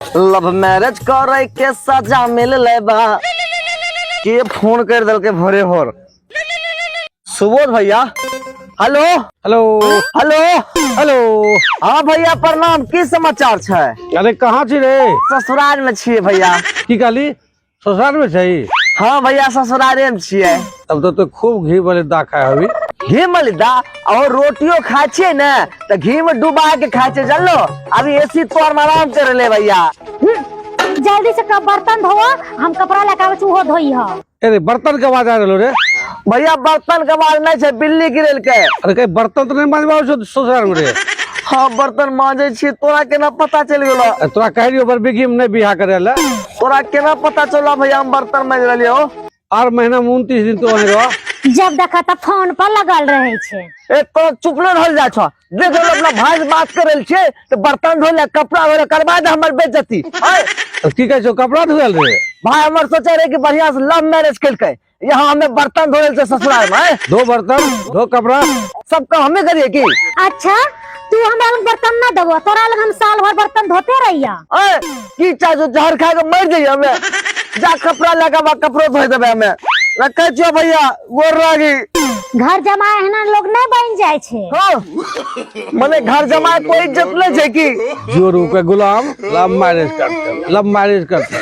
Love marriage करे के सजा मिलले बा। के फोन कर देलके भोरे भोर? सुबोध भैया। हेलो। हेलो। हेलो। हेलो। हाँ भैया, प्रणाम। की समाचार छै? अरे, कहाँ छी रे? ससुराल में छियै भैया। की कहली, ससुराल में छै? हाँ भैया, ससुराले में छियै। तब तो खूब घी वाले दा खाए हबी। घी मलिदा और रोटियो खाय छियै ने तऽ घी में डुबा के खाय छियै, जानलो? अभी एसी तोर में आराम कर ले भैया। जल्दी से कप बर्तन धोआ, हम कपड़ा लेके आबै छी, ओहो धोई ह। अरे, बर्तन के आवाज आ रहलो रे? भैया, बर्तन के आवाज नहीं छै, बिल्ली गिरेल के। अरे, कहीं बर्तन तो नहीं मांजबाओ छौ ससुराल में रे? हाँ, बर्तन मांजे छियै। तोरा केना पता चलि गेलो? अरे, तोरा कह रहियो बरबिगी में नहीं बियाह करे ला। तोरा केना पता चललो भैया, हम बर्तन मांज रहलियो? आर महीना में 29 दिन तो वहीं रह। जब देखा तब फोन पर लगल रहे छै। ए, तोरा चुप नहीं रहल जाइ छौ? देख लो, अपना भाई से बात कर रहल छियै तऽ बर्तन धोले, कपड़ा धोले, करबा दे हमर बेइज्जती आय। तो की कहै छौ, कपड़ा धोयल रे? भाई हमर सोचे रहे कि बढ़िया से लव मैरिज केलकै, यहाँ हमें बर्तन धोले छै ससुराल में, आय? धो बर्तन, धो कपड़ा। सब काम हमें करिए की? अच्छा, तू हमरा लग बर्तन ना देबो, तोरा लग हम साल भर बर्तन धोते रहिया। आय, की चाहे छौ, जहर खा के मर जाइए हमें? जा, कपड़ा लगा बा, कपड़ो धोइ देबै हमें। रखै छियौ भैया, गोर लागी। घर जमाए एहना लोग नहीं बन जाय छै। हाँ, मने घर जमाए कोई इज्जत नहीं छै की? जो रूप के गुलाम, लव मैरिज करते, लव मैरिज करते।